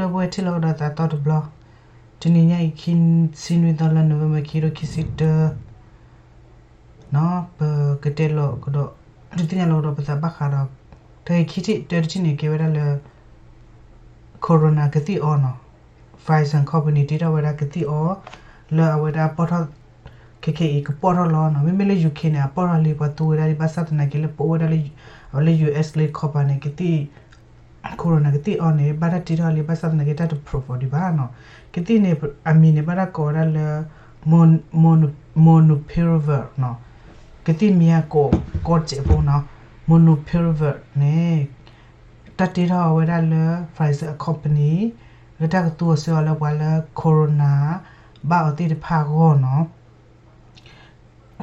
ဒီပုၢ်ဝဲၢ်ထံၣ်လိာ်ကဒီးသးသီတဘျီ, တနံၤညါအံၤ ခံဆံနွံသီလါ November ခံကထိခံဆံတၢ ပကတဲလီၤကဒီး ဒုးသ့ၣ်ညါလီၤကဒီးပသးဘၣ်ဃးဒီး တၢ်ဂ့ၢ်ခံထံၣ်တၢတထံၣ်န့ၣ် ကဲဝဲဒၣ်လၢ Corona ကသံၣ်အီနီၤ, Pfizer company တ့ထီၣ်ဝဲဒၣ်ကသံၣ်အီ လၢအဝဲဒၣ်ပီၣ်ထီၣ် ခဲခဲအံၤကပီၣ်ထီၣ်လီၤနီၤ. မ့မ့ၢ်လၢ UK န့ၣ် အပီၣ်ထီၣ်လံ ပှၤသူဝဲဒၣ်လံ ဘၣ်ဆၣ်သနာ်က့လၢပအိၣ်ဝဲဒၣ်လၢ အဝဲလၢ US လၢ company န့ၣ် ကသံၣ် Corona ကသံၣ်အီန့ၣ် ဘၣ်တၢ်တ့ထီၣ်လံ ဘၣ်ဆၣ်သနာ်က့တၢ်တ proof အီၤဒံးဘၣ်နီၤ. ကသံၣ်န့ၣ် အမံၤန့ၣ် ဘၣ်တၢ်ကိးဝဲဒၣ်လၢ Mon- Mon- Molnupiravir နီၤ. ကသံၣ်မံၤအကိးကီၢ်စဲးဖိနီၤ Molnupiravir န့ၣ် တၢ်တ့ထီၣ်ဝဲဒၣ်လၢ Pfizer company လၢတၢ်ကသူအီၤဆှၢအီၤလၢပှၤလၢ Corona ဘၣ်အီၤသ့ၣ်တဖၣ်အဂီၢ်နီၤ.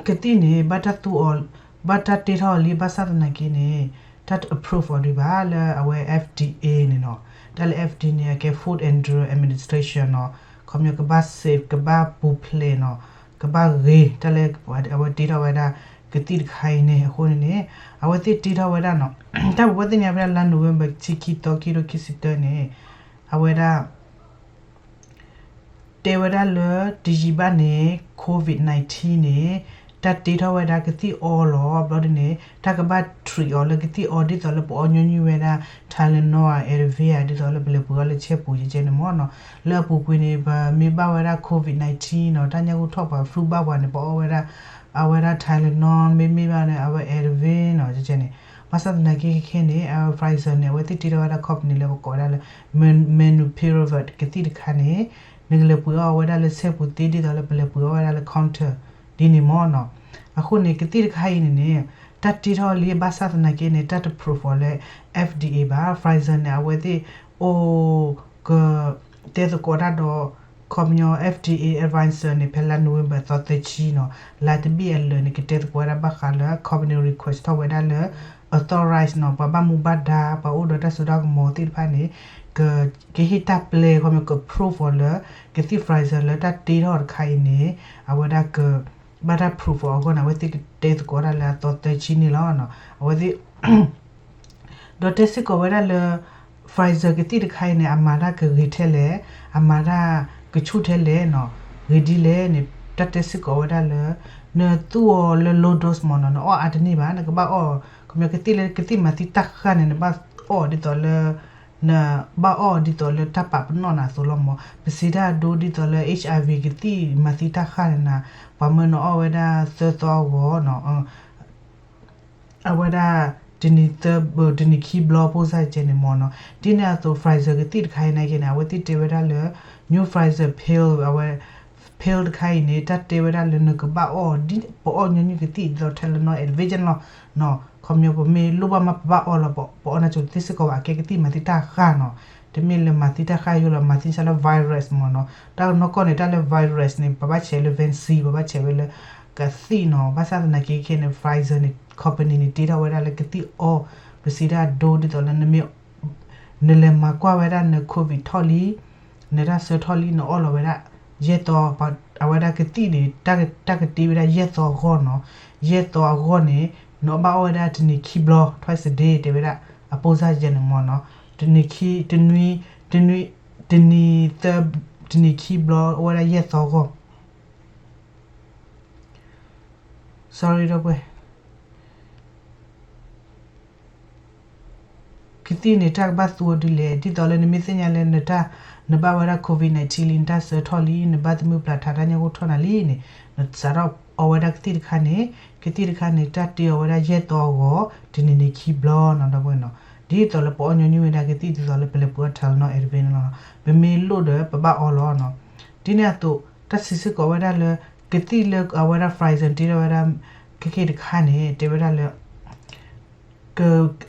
ကသံၣ်န့ၣ် ဘၣ်တၢ်သူအီၤ ဘၣ်တၢ်တ့ထီၣ်အီၤလံ ဘၣ်ဆၣ်သနာ်က့န့ၣ် တၢ်တ approve အီၤဒံးဘၣ်လၢအဝဲ FDA န့ၣ်နီၤ. တၢ်လၢ FDA န့ၣ် အကဲ Food and Drug Administration နီၤ. ခီပညီကဘၣ် safe ကဘၣ်ပူၤဖျဲးနီၤ ကဘၣ်ဂ့ၤ တၢ်လၢအဝဲတ့ထီၣ်ဝဲဒၣ်ကသံၣ်တခါအံၤန့ၣ် အဃိန့ၣ်န့ၣ် အဝဲသ့ၣ်တ့ထီၣ်ဝဲဒၣ်နီၤ တၢ်ပဝဲသ့ၣ်ညါဝဲဒၣ်လါ November ဆံခံသီ ခံကထိခံဆံတၢန့ၣ် အဝဲဒၣ် တဲဝဲဒၣ်လၢတယံာ်ဘၣ်န့ၣ် COVID nineteen န့ၣ် တၢ်တ့ထီၣ်ဝဲဒၣ်ကသံၣ်အီလီၤ. ဘျီဒ်န့ၣ် တၢ်ကဘၣ် treat အီၤလၢကသံၣ်အီဒ်သိးလၢပအီညီနုၢ်ဝဲဒၣ် Tylenol ဧါ Advil ဧါ ဒ်သိးလၢပလဲၤပှ့ၤအီၤလၢဆဲပူၤ ကဲကဲန့ၣ်မ့ၢ်နီၤ. လၢအပူၤကွံာ်န့ၣ် ပမ့ၢ်ဘၣ်ဝဲဒၣ် COVID nineteen နီၤ တၢ်ညၣ်ဂိၢ်ထီၣ်ပှၤ flu ဘၣ်ပှၤန့ၣ် ပအီဝဲဒၣ် အဝဲဒၣ် Tylenol မ့မ့ၢ်ဘၣ်န့ၣ် အဝဲ Advil နီၤ ကဲကဲန့ၣ်. ဘၣ်ဆၣ်သနာ်က့ခဲခဲန့ၣ် အဝဲ Pfizer န့ၣ် အဝဲသ့ၣ်တ့ထီၣ်ဝဲဒၣ် company လၢပကိးဝဲဒၣ်လၢ Molnupiravir ကသံၣ်တခါန့ၣ် နကလဲၤပှ့ၤအီၣ်ဝဲဒၣ်လၢဆဲပူၤသ့ ဒ်သိးလၢပလဲၤပှ့ၤအီၣ်ဝဲဒၣ်လၢ counter ဒ်န့ၣ်မ့ၢ်နီၤ. အဃိန့ၣ် ကသံၣ်တခါအံၤန့ၣ်န့ၣ် တၢ်တ့ထီၣ်လံ ဘၣ်ဆၣ်သနာ်က့န့ၣ် တၢ်တ proof အီၤလၢ FDA ဘၣ်. Pfizer န့ၣ် အဝဲသ့ၣ်အိၣ် က တဲသကိးတၢ်ဒီး ခီပညီ FDA advisor န့ၣ် ဖဲလါ November သီသၢဆံနီၤ လါတဘ့ၣ်အလၢာ်န့ၣ် ကတဲသကိးဝဲဒၣ်ဘၣ်ဃးလၢ company request ထီၣ်ဝဲဒၣ်လၢ authorize နီၤ ပှၤဘၣ်မူဘၣ်ဒါ ပှၤအိၣ်ဒီးတၢ်စိတၢ်ကမီၤသ့ၣ်တဖၣ်န့ၣ် က ကဟ့ၣ်တၢ်ပျဲ ခီပညီ က proof အီၤလၢ ကသံၣ် Pfizer လၢတၢ်တ့ထီၣ်တခါအံၤန့ၣ် အဝဲဒၣ်က ဘၣ်တၢ် proof အီၤအဂီၢ်န့ၣ် အဝဲသ့ၣ်ကတဲသကိးဒၣ်လၢအသီသၢဆံန့ၣ်လီၤ. အဝဲသ့ၣ် ဒီးတဲစ့ၢ်ကီးဝဲဒၣ်လၢ Pfizer ကသံၣ်တခါအံၤန့ၣ် အမၤတၢ်ကဂ့ၤထဲလဲၣ်, အမၤတၢ်ကဆူၣ်ထဲလဲၣ်နီၤ, ဂ့ၤဒ်လဲၣ်န့ၣ် တၢ်တဲစ့ၢ်ကီးဝဲဒၣ်လၢ နသူအီၤလၢ low dose မ့ၢ်နီၤ နအီၣ်အါတန့ၢ်ဘၣ် နကဘၣ်အီၣ် ခီပညီကသံၣ်လၢကသံၣ်မၤသံတၢ်ဃၢ်န့ၣ် နဘၣ်အီၣ်ဒ်သိးလၢ နဘၣ်အီၣ်ဒ်သိးလၢတၢ်ပာ်ပနီၣ်နၤအသိးလီၤမ့ၢ်. ပစံးတၢ်အဒိဒ်သိးလၢ HIV ကသံၣ်မၤသံတၢ်ဃၢ်န့ၣ်နၤ ပှၤမၢနအီၣ်ဝဲဒၣ်သၢသီအဂီၢ်နီၤ အဝဲဒၣ် တနံၤသၢ တနံၤခံဘျီ ပိၢ်စၢ်ကဲန့ၣ်မ့ၢ်နီၤ. ဒ်န့ၣ်အသိး Pfizer ကသံၣ်တခါအံၤနာ်က့န့ၣ် အဝဲသ့ၣ်တဲဝဲဒၣ်လၢ new Pfizer pill အဝဲ pill တခါအံၤန့ၣ် တၢ်တဲဝဲဒၣ်လၢနကဘၣ်အီၣ် ပအီၣ်ညီနုၢ်ကသံၣ်ဒ်သိး Tylenol Advil လီၤနီၤ. ခီပညီပမ့ၢ်လိၣ်ဘၣ်မးပဘၣ်အီၣ်လီၤ ပအီၣ်နၢ်ကၠိသ့စ့ၢ်ကီးဘၣ် အကဲကသံၣ်မၤသံတၢ်ဃၢ်နီၤ. တမ့ၢ်လၢမၤသံတၢ်ဃၢ်ယိလီၤ မၤသံဆါလၢ virus မ့ၢ်နီၤ. တၢ်ကနီၢ်ကီၢ်န့ၣ် တၢ်လၢ virus န့ၣ် ပဘၣ်ဆဲးလၢ vaccine ပဘၣ်ဆဲးဝဲလၢ ကသံၣ်နီၤ. ဘၣ်ဆၣ်သနာ်က့ခဲန့ၣ် Pfizer န့ၣ် company န့ၣ် တ့ထီၣ်ဝဲဒၣ်လၢကသံၣ်အီ ပစံးတၢ်အဒိဒ်သိးလၢနမ့ၢ် နလဲၤမၤကွၢ်ဝဲဒၣ်န COVID ထီၣ်လံ နတၢ်ဆၢထီၣ်လံ နအီၣ်လီၤဝဲဒၣ် ယဲၢ်သီ အဝဲဒၣ်ကသံၣ်န့ၣ် တၢ်ကတ့ဝဲဒၣ်ယဲၢ်သီအဂီၢ်နီၤ. ယဲၢ်သီအဂီၢ်န့ၣ် နအီၣ်ဘၣ်အီၣ်ဝဲဒၣ်တနံၤခံဘျီ twice a day တဲဝဲဒၣ် အပိၢ်စၢ်ယဲန့ၣ်မ့ၢ်နီၤ. တနံၤခံ တနွံ တနွံ တနံၤသၢ တနံၤခံဘျီ အီၣ်ဝဲဒၣ်ယဲၢ်သီအဂီၢ် sorry ဒီပုၢ်ဝဲၢ် ကသံၣ်န့ၣ် တၢ်ကဘၣ်သူအီၤဒ်လဲၣ် ဒ်သိးလၢနမ့ၢ်သ့ၣ်ညါလၢ နဘၣ်ဝဲဒၣ် COVID nineteen လံ နတၢ်ဆၢထီၣ်လံ နဘၣ်သမုၢ်ပျၢ်ထး တၢ်ညၣ်ဂိၢ်ထီၣ်နၤလံန့ၣ် နစးထီၣ်အီဝဲဒၣ်ကသံၣ်တခါန့ၣ် ကသံၣ်တခါန့ၣ် တၢ်တ့အီၤဝဲဒၣ်ယဲၢ်သီအဂီၢ် တနံၤန့ၣ်ခံဘျီနီၤ ဒီပုၢ်ဝဲၢ်နီၤ. ဒ်သိးလၢပအီၣ်ညီနုၢ်ဝဲဒၣ်ကသံၣ် ဒ်သိးလၢပလဲၤပှ့ၤအီၣ် Tylenol Advil န့ၣ်လီၤ. ပမ့ၢ်လိၣ်ဒီးပဘၣ်အီလီၤနီၤ. ဒ်န့ၣ်အသိး တၢ်စံးစ့ၢ်ကီးဝဲဒၣ်လၢ ကသံၣ်လၢအဝဲဒၣ် Pfizer တ့ထီၣ်ဝဲဒၣ် ခဲခဲတခါန့ၣ် တဲဝဲဒၣ်လၢ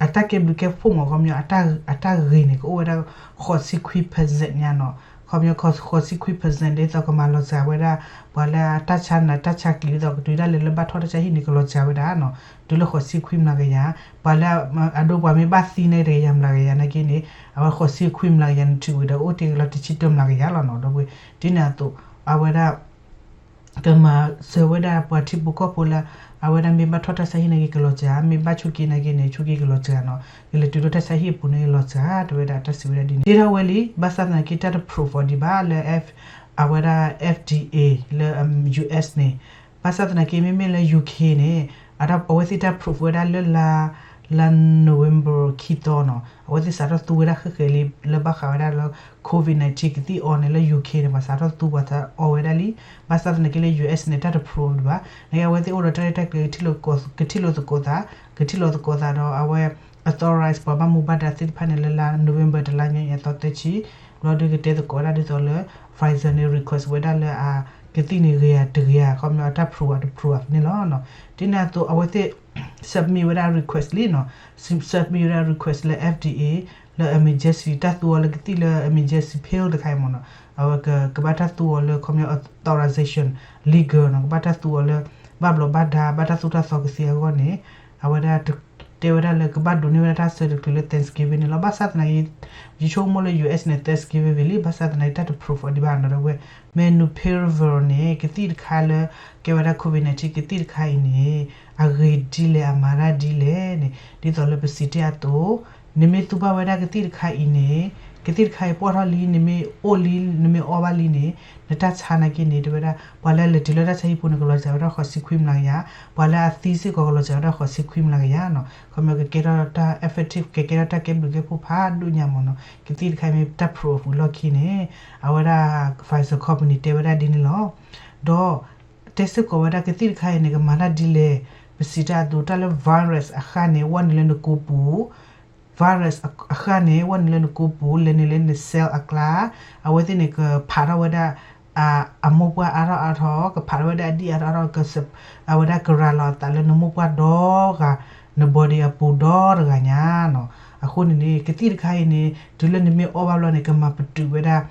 အတၢ်ကဲဘျုးကဲဖှိၣ်မ့ၢ် ခီပညီ အတၢ်ဂ့ၤန့ၣ် ကအိၣ်ဝဲဒၣ် ဃိးဆံခွံ percent ညါနီၤ. ခီပညီ ဃိးဆံခွံ percent ဒ်သိးကမၤလီၤစှၤဝဲဒၣ် ပှၤလၢအတၢ်ဆါနၤတၢ်ဆါကျံၤ ဒ်သိးကတုၤဒၣ်လဲာ်လၢဘၣ်ထီၣ်တၢ်ဆါဟံၣ်န့ၣ် ကလီၤစှၤဝဲဒၣ်နီၤ. တုၤလၢဃိးဆံခွံမျးကယၤ ပှၤလၢအဒိပှၤမ့ၢ်ဘၣ်သံန့ၣ် တကယၤမျးကယၤနာ်က့န့ၣ် အဝဲဃိးဆံခွံမျးကယၤန့ၣ် ထုးဝံၤဒီးအိၣ်တ့ၢ်လီၤတဆံတၢမျးကယၤလီၤနီၤ ဒီပုၢ်ဝဲၢ်. ဒ်န့ၣ်အသိး အဝဲဒၣ် ကမၤစၢၤဝဲဒၣ်ပှၤထံဖိကီၢ်ဖိလၢ အဝဲဒၣ်မ့ၢ်ဘၣ်ထီၣ်တၢ်ဆါဟံၣ်နာ်က့ကလီၤစှၤ, မ့ၢ်ဘၣ်ဆိးက့နာ်က့န့ၣ် ဆိးက့ကလီၤစှၤနီၤ, ကလဲၤတုၤလၢတၢ်ဆါဟံၣ်အပူၤန့ၣ်လီၤစှၤ တဲဝဲဒၣ်တၢ်စံးဝဲဒၣ်ဒ်န့ၣ်. တ့ထီၣ်ဝဲလံ ဘၣ်ဆၣ်သနာ်က့တၢ်တ proof အီၤဒံးဘၣ်လၢ အဝဲဒၣ် F D A လၢ U S န့ၣ်, ဘၣ်ဆၣ်သနာ်က့မ့မ့ၢ်လၢ U K န့ၣ် အဝဲသ့ၣ်တၢ် proof ဝဲဒၣ်လၢလါ လါ November ခံသီနီၤ, အဝဲသ့ၣ်စးထီၣ်သူဝဲဒၣ်ဃဲးဃဲးလံ လၢဘၣ်ဃးဝဲဒၣ်လၢ COVID nineteen ကသံၣ်အီၤန့ၣ်လၢ U K န့ၣ် ပှၤစးထီၣ်သူပှၤစးအီဝဲဒၣ်လံ. ဘၣ်ဆၣ်သနာ်က့လၢ U S န့ၣ် တၢ်တ proof ဒံးဘၣ်, နက့အဝဲသ့ၣ်အိၣ်ဒီးတၢ်ရဲၣ်တၢ်ကျဲၤ ကထံၣ်လိာ်သကိးသး, ကထံၣ်လိာ်သကိးသးဒီးအဝဲ authorize ပှၤဘၣ်မူဘၣ်ဒါသ့ၣ်တဖၣ်န့ၣ် လၢလါ November တလါညါအသီသၢဆံ, ဘျီဒုးကတဲသကိးဝဲဒၣ်ဒ်သိးလၢ Pfizer န့ၣ် request ဝဲဒၣ်လၢအကသံၣ်န့ၣ်ဂ့ၤဧါတဂ့ၤဧါ ခီပညီအတၢ် proof အတ proof န့ၣ်လီၤ. ဒ်န့ၣ်အသိးအဝဲသ့ၣ် submit ဝဲဒၣ် request လံနီၤ, submit ဝဲဒၣ် request လၢ F D A လၢ emergency တၢ်သူအီၤလၢကသံၣ်လၢ emergency pill တခါအံၤမ့ၢ်နီၤ, အဝဲကဘၣ်တၢ်သူအီၤလၢ ခီပညီ authorization legal နီၤ, ကဘၣ်တၢ်သူအီၤလၢ ဘၣ်ဘျီးဘၣ်ဒါ ဘၣ်တၢ်သိၣ်တၢ်သီကသ့အဂီၢ်န့ၣ်, အဝဲဒၣ်တဲဝဲဒၣ်လၢကဘၣ်ဒိးန့ၢ်ဝဲဒၣ်တၢ်ဆၢတချုးလၢ Thanksgiving န့ၣ်လီၤ. ဘၣ်ဆၣ်သနာ်က့ ယဆိကမိၣ်လၢ U S န့ၣ် Thanksgiving ဝံၤလံ, ဘၣ်ဆၣ်သနာ်က့တၢ်တ proof အီၤဒံးဘၣ်နီၤ, ဒီးဝဲ molnupiravir န့ၣ် ကသံၣ်တခါလၢ ကဲဝဲဒၣ် COVID nineteen ကသံၣ်တခါအံၤန့ၣ် အဂ့ၤဒ်လဲၣ် အမၤတၢ်ဒ်လဲၣ်န့ၣ် ဒ်သိးလၢပစံးတ့ၢ်အသိး နမ့ၢ်သူဘၣ်ဝဲဒၣ်ကသံၣ်တခါအံၤန့ၣ် ကသံၣ်တခါအံၤပှီၢ်ထီၣ်လံ နမ့ၢ်အိၣ်လံ နမ့ၢ်အီဘၣ်လံန့ၣ် နတၢ်ဆါနာ်က့န့ၣ် တဲဝဲဒၣ် ပှၤလၢအလဲၤတုၤလၢတၢ်ဆါဟံၣ်ပူၤန့ၣ် ကလီၤစှၤဝဲဒၣ်ဃိးဆံခွံမျးကယၤ, ပှၤလၢအသံစ့ၢ်ကီးကလီၤစှၤဝဲဒၣ်ဃိးဆံခွံမျးကယၤနီၤ, ခီပညီကကဲထီၣ်တၢ် effective ကကဲထီၣ်တၢ်ကဲဘျုးကဲဖှိၣ်ဖးဒိၣ်ညါမ့ၢ်နီၤ, ကသံၣ်တခါအံၤမ့ၢ်တၢ် proof ဝံၤလီၢ်ခံန့ၣ် အဝဲဒၣ် Pfizer company တဲဝဲဒၣ်ဒ်န့ၣ်လီၤ. ဒီး တဲစ့ၢ်ကီးဝဲဒၣ်ကသံၣ်တခါအံၤန့ၣ် ကမၤတၢ်ဒ်လဲၣ်, ပစံးတၢ်အသိး တၢ်လၢ virus အဃၢ်န့ၣ် ဝဲနုာ်လၢနကိပူၤ, virus အဃၢ်န့ၣ် ဝဲနုာ်လၢနကိပူၤ လဲၤနုာ်လၢန cell အကျါ, အဝဲသ့ၣ်န့ၣ် ကဖးထီၣ်ဝဲဒၣ် အမိၢ်ပှၢ်အါထီၣ်အါထီၣ်, ကဖးထီၣ်ဝဲဒၣ်အဒံၣ်အါထီၣ်အါထီၣ်, အဝဲဒၣ်ကရၤလီၤအသးလၢနမိၢ်ပှၢ်ဒီဂၤ, န body အပူၤဒီတဂၤညါနီၤ. အဃိန့ၣ်န့ၣ် ကသံၣ်တခါအံၤန့ၣ် တုၤလၢနမ့ၢ်အီဘၣ်ဘျီန့ၣ် ကမၤပတုာ်ဝဲဒၣ်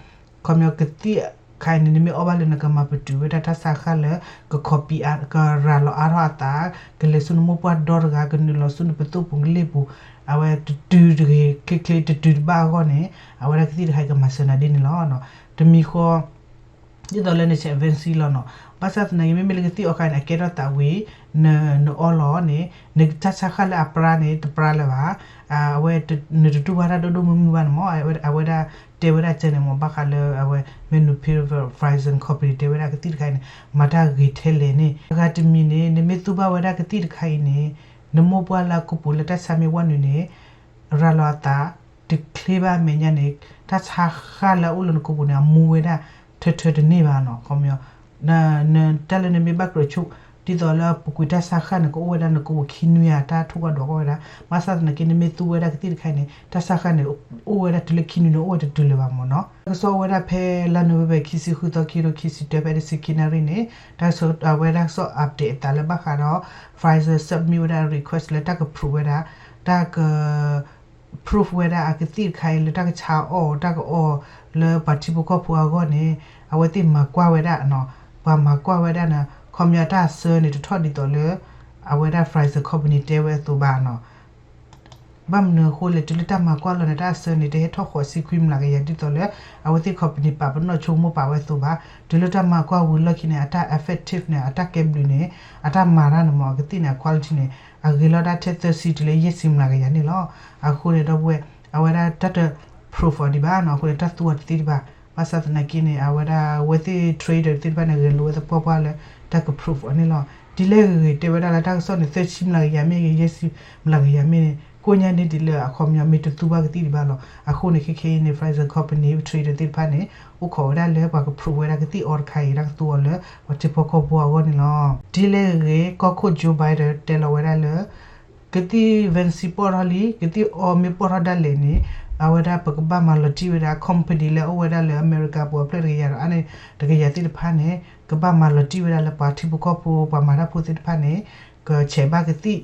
ခီပညီကသံၣ်တခါအံၤန့ၣ် နမ့ၢ်အီဘၣ်လၢနကမၤပတုာ်ဝဲဒၣ်တၢ်ဆါဃၢ်လၢ ကခီပံအါ ကရၤလီၤအါထီၣ်အသး, ကလဲၤဆူနမိၢ်ပှၢ်ဒီတဂၤ, ကနုာ်လီၤဆူနပသိၣ်ပူၤကလ့ၢ်ပူၤ, အဝဲတတုၤတဂ့ၤ ချ့ချ့တတုၤတဘၣ်အဂီၢ်န့ၣ် အဝဲဒၣ်ကသံၣ်တခါအံၤကမၤစၢၤနၤဒ်န့ၣ်လီၤ. တမံၤဃီ ဒ်သိးလၢနဆဲး vaccine လီၤနီၤ, ဘၣ်ဆၣ်သနာ်က့ မ့မ့ၢ်လၢကသံၣ်အီခါန့ၣ် အကဲထီၣ်သးဝံၤ နအီလီၤန့ၣ် နတၢ်ဆါဃၢ်လၢအပြါန့ၣ် တပြါလၢၤဘၣ်. အဝဲ နတတူၢ်ဘၣ်တၢ်ဒိၣ်ဒိၣ်မုၢ်မုၢ်ဘၣ်န့ၣ်မ့ၢ် အဝဲဒၣ်တဲဝဲဒၣ်ကဲန့ၣ်မ့ၢ် ဘၣ်ဃးလၢအဝဲ molnupiravir Pfizer company တဲဝဲဒၣ်ကသံၣ်တခါအံၤန့ၣ် မၤတၢ်ဂ့ၤထဲလဲၣ်န့ၣ် အဂၤတမံၤန့ၣ် နမ့ၢ်သူဘၣ်ဝဲဒၣ်ကသံၣ်တခါအံၤန့ၣ် နမိၢ်ပှၢ်လၢအကိပူၤလၢတၢ်ဆါမ့ၢ်ဝဲနုာ်န့ၣ် ရၤလီၤအသး တချ့ဘၣ်အမဲာ်ညါန့ၣ် တၢ်ဆါဃၢ်လၢအအိၣ်လၢနကိပူၤန့ၣ် အမူဝဲဒၣ် ထၢထၢတန့ၢ်ဘၣ်နီၤ. ခီပညီ တၢ်လၢနမ့ၢ်ဘၣ်ကြၢးဆိ ဒ်သိးလၢပူၤကွံာ်တၢ်ဆါဃၢ်န့ၣ် ကအိၣ်ဝဲဒၣ်နကိပူၤခံနွံဧါ တၢ်ထိၣ်ကွၢ်ဒိးကွၢ်ဝဲဒၣ်. ဘၣ်ဆၣ်သနာ်က့ နမ့ၢ်သူဝဲဒၣ်ကသံၣ်တခါအံၤန့ၣ် တၢ်ဆါဃၢ်န့ၣ် အိၣ်ဝဲဒၣ်တုၤလၢခံနွံန့ၣ် အိၣ်ဝဲတတုၤလၢၤဘၣ်မ့ၢ်နီၤ. တၢ်ကစီၣ်အိၣ်ဝဲဒၣ်ဖဲလါ November ခံဆံဃုသီ ခံကထိခံဆံတၢ ဖဲတဆံခံနၣ်ရံၣ်န့ၣ် တၢ်ကစီၣ်အဝဲဒၣ်ကစီၣ် update အသးလၢဘၣ်ဃးဒီး Pfizer submit ဝဲဒၣ် request လၢတၢ်က proof ဝဲဒၣ် တၢ်က proof ဝဲဒၣ်အကသံၣ်တခါအံၤလၢတၢ်ကဆါအီၣ် တၢ်ကအီၣ်လၢပှၤထံဖိကီၢ်ဖိအဂီၢ်န့ၣ် အဝဲသ့ၣ်မၤကွၢ်ဝဲဒၣ်နီၤ, ပှၤမၤကွၢ်ဝဲဒၣ်န့ၣ် ခီပညီတၢ်အဆၢန့ၣ် တထီၣ်ဒ်သိးလၢ အဝဲဒၣ် Pfizer company တဲဝဲအသိးဘၣ်နီၤ. ဘၣ်မနုၤအဃိလဲၣ် တုၤလၢတၢ်မၤကွၢ်လီၤန့ၣ် တၢ်အဆၢန့ၣ် တဟဲထီၣ်ဃိးဆံခွံမျးကယၤဒ်သိးလၢ အဝဲသ့ၣ် company ပာ်ပနီၣ်ဆိကမိၣ်ပာ်ဝဲအသိးဘၣ်. တုၤလၢတၢ်မၤကွၢ်ဝံၤလီၢ်ခံန့ၣ် အတၢ် effective န့ၣ် အတၢ်ကဲဘျုးန့ၣ် အတၢ်မၤတၢ်န့ၣ်မ့ၢ် အကသံၣ်န့ၣ် အ quality န့ၣ် အဂ့ၤလီၤဒၣ်ထဲသၢဆံတုၤလၢယဲၢ်ဆံမျးကယၤန့ၣ်လီၤ. အဃိန့ၣ်ဒီပုၢ်ဝဲၢ် အဝဲဒၣ်တၢ်တ proof အီၤဒံးဘၣ်နီၤ, အဃိန့ၣ် တၢ်သူအီၤတသ့ဒံးဘၣ်. ဘၣ်ဆၣ်သနာ်က့န့ၣ် အဝဲဒၣ်အဝဲသ့ၣ် trader သ့ၣ်တဖၣ်န့ၣ် ဂဲၤလိာ်ဝဲသပှၢ်ပှၢ်လၢ တၢ်က proof အီၤန့ၣ်လီၤ. ဒ်လဲၣ်ဂ့ၤဂ့ၤ တဲဝဲဒၣ်လၢတၢ်ကစီၣ်န့ၣ် သၢဆံမျးကယၤမ့ၢ်ဂ့ၤ ယဲၢ်ဆံမျးကယၤမ့ၢ်ဂ့ၤ ကိညါန့ၣ်ဒ်လၢအခီပညီမ့ၢ်တသူဘၣ်ကသံၣ်ဒံးဘၣ်လီၤ. အဃိန့ၣ် ခဲခဲအံၤန့ၣ် Pfizer company trader သ့ၣ်တဖၣ်န့ၣ် အိၣ်ခိးဝဲဒၣ်လၢပှၤက proof ဝဲဒၣ်ကသံၣ်အီတခါအံၤ တၢ်ကသူအီၤလၢ ပှၤထံဖိကီၢ်ဖိအဂီၢ်န့ၣ်လီၤ. ဒ်လဲၣ်ဂ့ၤဂ့ၤ ကီၢ်ခိၣ် Joe Biden တဲလီၤဝဲဒၣ်လၢ ကသံၣ် vaccine ပီၢ်ထီၣ်လံ ကသံၣ်အီမ့ၢ်ပီၢ်ထီၣ်ဒၣ်လဲာ်န့ၣ် အဝဲဒၣ်ပကဘၣ်မၤလီၤတံၢ်ဝဲဒၣ် company လၢအအိၣ်ဝဲဒၣ်လၢအမဲရကၤပူၤအဖျၢၣ်တကယၤဒီးအါန့ၢ်တကယၤသ့ၣ်တဖၣ်န့ၣ် ကဘၣ်မၤလီၤတံၢ်ဝဲဒၣ်လၢပှၤထံဖိကီၢ်ဖိ ပှၤမၤတၢ်ဖိသ့ၣ်တဖၣ်န့ၣ် ကဆဲးဘၣ်ကသံၣ်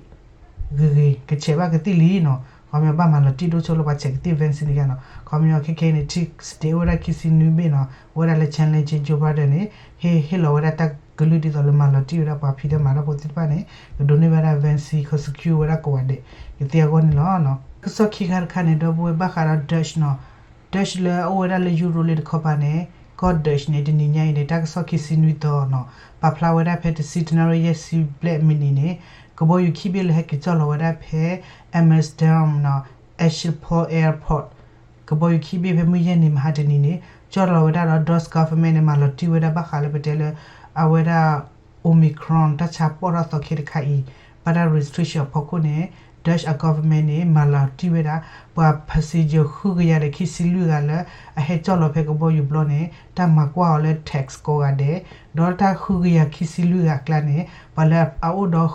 ဂ့ၤဂ့ၤ ကဆဲးဘၣ်ကသံၣ်လံနီၤ. ခီပညီဘၣ်မၤလီၤတံၢ်ဒိၣ်ဆိလၢပှၤဆဲးကသံၣ် vaccine တကယၤနီၤ. ခီပညီခဲခဲအံၤန့ၣ် ထံ state အိၣ်ဝဲဒၣ်ခံဆံနွံဘ့ၣ်နီၤ အိၣ်ဝဲဒၣ်လၢ challenge Joe Biden န့ၣ် ဟ့ၣ် ဟ့ၣ်လီၤဝဲဒၣ်တၢ်ကလုၢ်ဒ်သိးလၢမၤလီၤတံၢ်ဝဲဒၣ်ပှၤဖံးတၢ်မၤတၢ်ဖိသ့ၣ်တဖၣ်န့ၣ် ကဒိးန့ၢ်ဝဲဒၣ် vaccine က secure ဝဲဒၣ်ကိးဂၤဒဲး ကသ့အဂီၢ်န့ၣ်လီၤ. ကစီၣ်ခံခါတခါန့ၣ် ဒီပုၢ်ဝဲၢ်ဘၣ်ဃးဒီး Dutch နီၤ Dutch လၢအအိၣ်ဝဲဒၣ်လၢ Europe လၢတခီပၤန့ၣ် ကီၢ် Dutch န့ၣ် တနံၤညါအံၤန့ၣ် တၢ်ကစီၣ်ခံဆံနွံသီနီၤ ပာ်ဖျါဝဲဒၣ်ဖဲတဆံတနၣ်ရံၣ်ယဲၢ်ဆံဘျဲၣ်မံးနံးန့ၣ် ကဘီယူၤခံဘ့ၣ်လၢဟဲက့ၤကၠီၣ်လီၤဝဲဒၣ်ဖဲ Amsterdam နီၤ Schiphol Airport ကဘီယူၤခံဘ့ၣ်ဖဲမုၢ်ယဲၢ်နံၤမဟါတနံၤန့ၣ် ကၠီၣ်လီၤဝဲဒၣ်ဒီး Dutch government န့ၣ် မၤလီၤတံၢ်ဝဲဒၣ်ဘၣ်ဃးလၢပတဲလၢ အဝဲဒၣ် Omicron တၢ်ဆါပီၣ်ထီၣ်သီခဲတခါအံၤ ဘၣ်တၢ် restriction အဖီခိၣ်န့ၣ် Dutch အ government န့ၣ် မၤလီၤတံၢ်ဝဲဒၣ် ပှၤ passenger ဃုကယၤဒီးခံဆံလွံၢ်ဂၤလၢ အဟဲကၠီၣ်လီၤဖဲကဘီယူၤဘျီန့ၣ် တၢ်မၤကွၢ်အီၤလၢ test ကိးဂၤဒဲး ဒီးတၢ်ဃုကယၤခံဆံလွံၢ်ဂၤအကျါန့ၣ် ပှၤလၢအအိၣ်ဒီး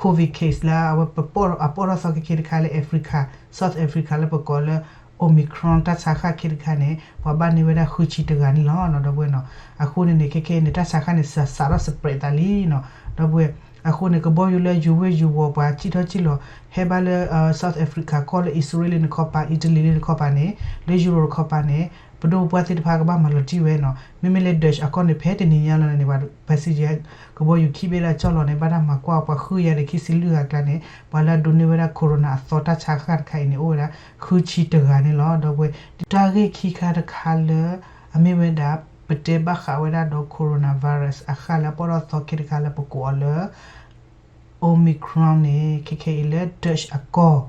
covid case လၢအဝဲပပီၣ်အပီၣ်ထီၣ်သီခဲခဲတခါလၢ Africa South Africa လၢပကိးလၢ Omicron တၢ်ဆါဃၢ်ခဲတခါန့ၣ် ပှၤဘၣ်န့ၢ်ဝဲဒၣ်ဃုဆံတဂၤန့ၣ်လီၤ ဒီပုၢ်ဝဲၢ်နီၤ အဃိန့ၣ်န့ၣ် ခဲခဲအံၤန့ၣ် တၢ်ဆါဃၢ်န့ၣ် စးစးထီၣ် spread သးလံနီၤ ဒီပုၢ်ဝဲၢ် အဃိန့ၣ် ကဘီယူၤလၢယူၤဝ့ၢ်ယူၤဝီၤပှၤစံၣ်ထီၣ်စံၣ်လီၤ ဟဲဘၣ်လၢ South Africa ကီၢ်လၢ အံၣ်စရ့လးလၢနခီပၤ Italy လၢနခီပၤန့ၣ် လၢယူရိးတခီပၤန့ၣ် ပဒိၣ်ပပှၢ်သ့ၣ်တဖၣ်ကဘၣ်မၤလီၤတံၢ်ဝဲနီၤ မ့မ့ၢ်လၢ Dutch အကီၢ်န့ၣ် ဖဲတနံၤညါလီၤန့ၣ် ပှၤ passenger ကဘီယူၤခံဘ့ၣ်လၢအကၠီၣ်လီၤန့ၣ် ဘၣ်တၢ်မၤကွၢ်ပှၤဃုကယၤဒီးခံဆံလွံၢ်ဂၤအကျါန့ၣ် ပှၤလၢအဒိးန့ၢ်ဝဲဒၣ် corona အသီတၢ်ဆါဃၢ်တခါအံၤန့ၣ် အိၣ်ဝဲဒၣ်ဃုဆံတဂၤန့ၣ်လီၤ ဒီပုၢ်ဝဲၢ် တၢ်ဂ့ၢ်ခံခါတခါလၢ အမ့ၢ်ဝဲဒၣ် ပတဲဘၣ်ဃးဝဲဒၣ်ဒီး coronavirus အဃၢ်လၢအပီၣ်ထီၣ်သီခဲတခါလၢပကိးအီၤလၢ Omicron န့ၣ် ခဲခဲအံၤလၢ Dutch အကီၢ်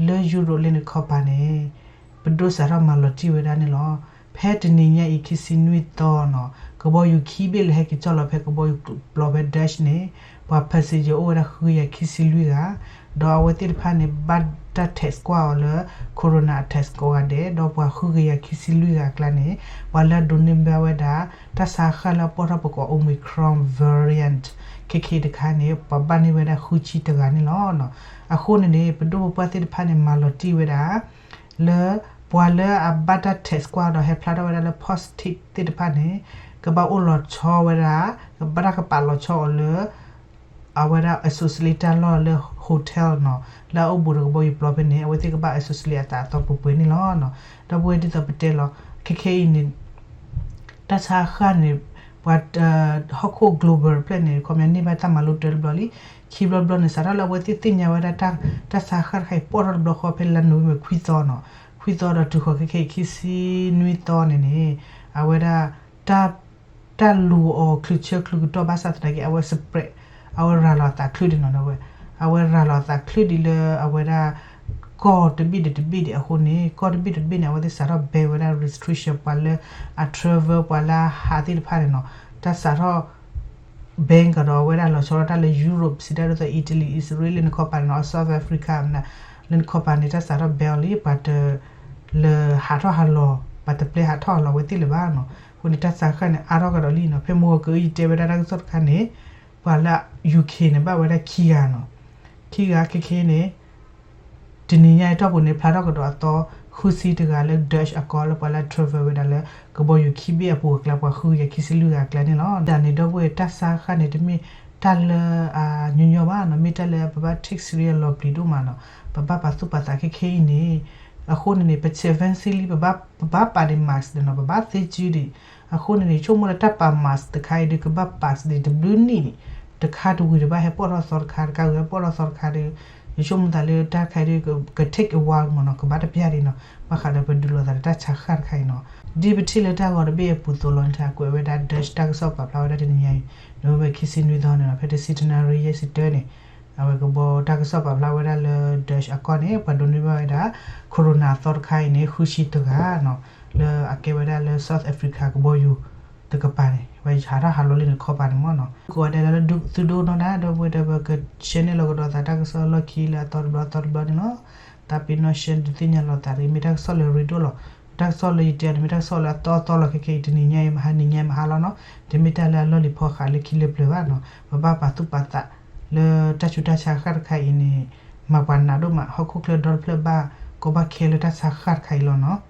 လၢယူရိးလၢနခီပၤန့ၣ် ပဒိၣ်စးထီၣ်မၤလီၤတံၢ်ဝဲဒၣ်န့ၣ်လီၤ. ဖဲတနံၤညါအံၤ ခံဆံနွံသီနီၤ ကဘီယူၤခံဘ့ၣ်လၢဟဲက့ၤကၠီၣ်လီၤဖဲကဘီယူၤပျီဖဲ Dutch န့ၣ် ပှၤ passenger အိၣ်ဝဲဒၣ်ဃုကယၤခံဆံလွံၢ်ဂၤ ဒီးအဝဲသ့ၣ်တဖၣ်န့ၣ် ဘၣ်တၢ် test ကွၢ်အီၤလၢ corona test ကိးဂၤဒဲး ဒီးပှၤဃုကယၤခံဆံလွံၢ်ဂၤအကျါန့ၣ် ပှၤလၢအဒိးန့ၢ်ဘၣ်ဝဲဒၣ် တၢ်ဆါဃၢ်လၢအပီၣ်ထီၣ်ပကိး Omicron variant ခဲခဲတခါန့ၣ် ပှၤဘၣ်န့ၢ်ဝဲဒၣ်ဃုဆံတဂၤန့ၣ်လီၤ. အဃိန့ၣ်န့ၣ် ပဒိၣ်ပပှၢ်သ့ၣ်တဖၣ်န့ၣ် မၤလီၤတံၢ်ဝဲဒၣ် လၢ ပှၤလၢအဘၣ်တၢ် test ကွၢ်ဒီးဟဲဖျါထီၣ်ဝဲဒၣ်လၢ positive သ့ၣ်တဖၣ်န့ၣ် ကဘၣ်အိၣ်လီၤဆီဝဲဒၣ် ကဘၣ်တၢ်ကပာ်လီၤဆီအီၤလၢ အဝဲဒၣ် isolate တၢ်လီၢ်လၢ hotel နီၤ လၢအအိၣ်ဘူးဒီးကဘီယူၤပျီဖဲန့ၣ် အဝဲသ့ၣ်ကဘၣ် isolate အသးအသီပှဲၤပှဲၤန့ၣ်လီၤ. ဒီပုၢ်ဝဲၢ်ဒ်သိးပတဲလီၤ ခဲခဲအံၤန့ၣ် တၢ်ဆါဃၢ်န့ၣ် ပှၤ ဟီၣ်ခိၣ် global တဖျၢၣ်န့ၣ် ခီပညီန့ၢ်ဘၣ်တၢ်မၤလိတၢ်တဘျီလံ. ခံဘျီတဘျီန့ၣ် စးထီၣ်လၢအဝဲသ့ၣ်သ့ၣ်ညါဝဲဒၣ် တၢ်ဆါဃၢ်တခါအံၤ ပီၣ်ထီၣ်တဘျီဃီဖဲလါနိၣ်ဝ့ဘၢၣ်ခွံသီနီၤ ခွံသီဒီးတုၤဃီၤခဲခဲအံၤ ခံဆံနွံသီန့ၣ်န့ၣ် အဝဲဒၣ် တၢ် တၢ်လူၤအီၤချုးဆၢချုးကတီၢ်ဘၣ်ဆၣ်သနာ်က့ အဝဲ spread အဝဲရၤလီၤအသးချုးဒံးနီၤ ဒီပုၢ်ဝဲၢ် အဝဲရၤလီၤအသးချုးဒံးလၢအဝဲဒၣ် ကီၢ်တဘ့ၣ်ဒီးတဘ့ၣ်ဒံးအဃိန့ၣ် ကီၢ်တဘ့ၣ်ဒီးတဘ့ၣ်န့ၣ် အဝဲသ့ၣ်စးထီၣ် ban ဝဲဒၣ် restriction ပှၤလၢအ travel ပှၤလၢအဟးသ့ၣ်တဖၣ်န့ၣ်နီၤ တၢ်စးထီၣ် ban ကဒီးဝဲဒၣ်လီၤဆီဒၣ်တၢ်လၢ Europe စံးတၢ်ဒ်သိး Italy အံၣ်စရ့လးလၢနခီပၤန့ၣ်နီၤ South Africa လၢနခီပၤန့ၣ် တၢ်စးထီၣ် ban အီၤလံ ပှၤတ လၢဟးထီၣ်ဟးလီၤ ပှၤတပျဲဟးထီၣ်ဟးလီၤဝဲသ့ၣ်လၢၤဘၣ်နီၤ အဃိန့ၣ် တၢ်ဆါဃၢ်န့ၣ် အါထီၣ်ကဒီးလံနီၤ ဖဲမဟါကယတဲဝဲဒၣ်တၢ်ကစီၣ်တခါန့ၣ် ပှၤလၢ UK န့ၣ် ဘၣ်ဝဲဒၣ်ခံဂၤနီၤ ခံဂၤခဲခဲအံၤန့ၣ် တနံၤညါအံၤတီၢ်ပူၤန့ၣ် ဖျါထီၣ်ကဒီးအသီ ဃုဆံတဂၤလၢ Dutch အကီၢ်လၢပှၤလၢ travel ဝဲဒၣ်လၢ ကဘီယူၤခံဘ့ၣ်အပူၤအကျါ ပှၤဃုကယၤခံဆံလွံၢ်ဂၤအကျါန့ၣ်လီၤ. တၢ်န့ၣ် ဒီပုၢ်ဝဲၢ် တၢ်ဆါဃၢ်န့ၣ် တမ့ၢ်တၢ်လၢ ညီညီဘၣ်နီၤ မ့ၢ်တၢ်လၢပဘၣ် take serious လီၤပျံၤဒိၣ်မးနီၤ ပဘၣ်ပာ်သူၣ်ပာ်သးခဲခဲအံၤန့ၣ် အဃိန့ၣ်န့ၣ် ပဆဲး vaccine လံ ပဘၣ်ပာ်ဒံး mask ဒီးနီၤ ပဘၣ်သ့ကၠုဒံး အဃိန့ၣ်န့ၣ် ဆိကမိၣ်လၢတၢ်ပာ် mask တခါအံၤဒီး ကဘၣ်ပာ်ဒံးတဘျုးနံၣ်န့ၣ် တခါတဝံၤဒီးဘၣ်ဟဲပိာ်ထီၣ်သီတခါ တခါဝံၤဟဲပိာ်ထီၣ်သီတခါဒီး ယဆိကမိၣ်သးလၢတၢ်တခါအံၤဒီး က take a while မ့ၢ်နီၤ ကဘၣ်တပျၢ်ဒံးနီၤ ဘၣ်ဃးဒီးပဒုးလိာ်သးဒီးတၢ်ဆါဃၢ်တခါအံၤနီၤ ဒ်ပထံၣ်လၢတၢ်ဂီၤတဘ့ၣ်အပူၤသိးလီၤန့ၣ် ကွဲးဝဲဒၣ် Dutch တၢ်ကစီၣ်ပာ်ဖျါဝဲဒၣ်တနံၤညါအံၤ November ခံဆံနွံသီန့ၣ်လီၤ ဖဲတဆံတနၣ်ရံၣ်ယဲၢ်ဆံတၢန့ၣ် အဝဲကဘီတၢ်ကစီၣ်ပာ်ဖျါဝဲဒၣ်လၢ Dutch အကီၢ်န့ၣ် ပှၤဒိးန့ၢ်ဘၣ်ဝဲဒၣ် corona အသီတခါအံၤန့ၣ် ဃုဆံတဂၤနီၤ လၢအကဲဝဲဒၣ်လၢ South Africa ကဘီယူၤတကပၤန့ၣ် ဝဲဟးထီၣ်ဟးလီၤလၢနခီပၤန့ၣ်မ့ၢ်နီၤ ကိးဂၤဒဲးလၢသုဒိကနၣ်တၢ် ဒီပုၢ်ဝဲၢ်ဒီး ပက share န့ၢ်လီၤကဒီးသးတၢ်ကစီၣ်လီၢ်ခံလၢအသီတဘျီအသီတဘျီန့ၣ်လီၤ သးပ့ၤနီၣ် share ဒုးသ့ၣ်ညါလိာ်သးတဂ့ၤ မ့ၢ်တၢ်ကစီၣ်လၢရ့ဒိၣ်လီၤ တၢ်ကစီၣ်လၢယတဲန့ၣ် မ့ၢ်တၢ်ကစီၣ်လၢအသီသီလီၤ ခဲခဲအံၤ တနံၤညါအံၤ မဟါနံၤညါအံၤ မဟါလီၤနီၤ တမ့ၢ်တၢ်လၢအလီၢ်လံၤဖီဃးလၢခံလၢပျၢၤဘၣ်နီၤ ပဘၣ်ပာ်သူၣ်ပာ်သး လၢတၢ်ဆူးတၢ်ဆါဃၢ်တခါအံၤန့ၣ် မၤပှၤနာ်ဒိၣ်မး ဟီၣ်ခိၣ်ချၢဒီတဖျၢၣ်ဘၣ်ကီဘၣ်ခဲလၢတၢ်ဆါဃၢ်တခါအံၤလီၤနီၤ